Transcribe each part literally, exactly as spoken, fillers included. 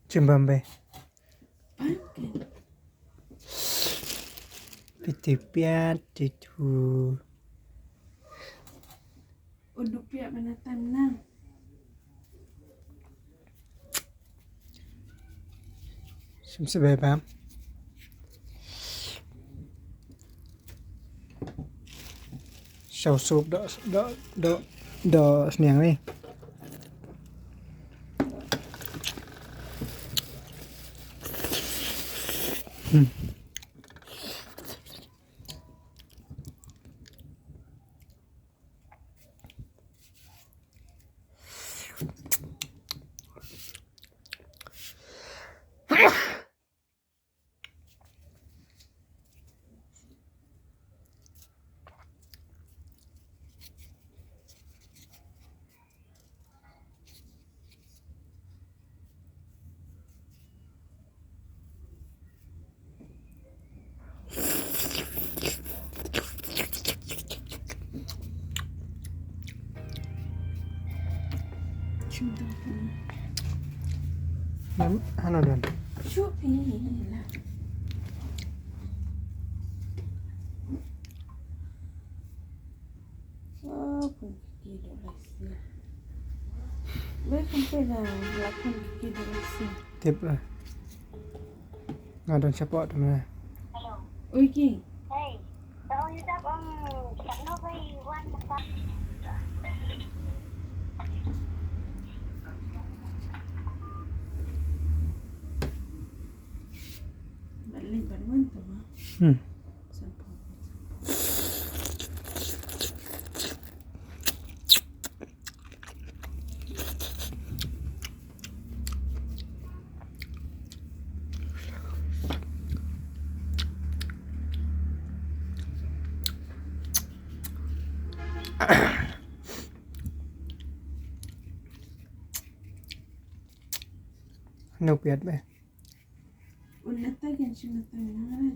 Chimbambe. Pumpkin. Piti piat titu. Udu piat mana tam nang. Sim sebe pam. Shaw sup do do do do sniang ni. Hmm. Mem, ano dan? Tip lah. Nga don shapoh tu meh. Hello. Oi ki. Hey. Tau ni tap ang sano bai wan mata. Balik ban wan tu mah. Hmm. Sampah. No piat be. Un nata kan shin nata nara.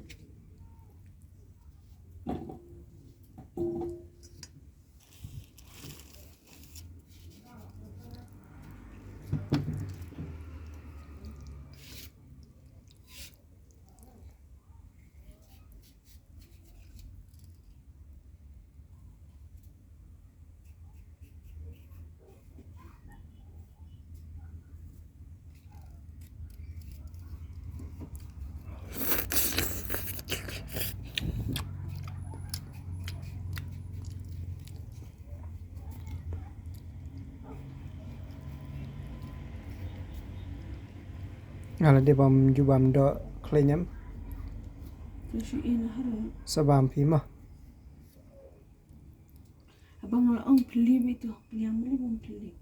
Nga la dei bam ju bam doh khlem nyam. Ka shu in har. Sa bam phi mo. Abang la ong pli bitu, pli am pli bam pli.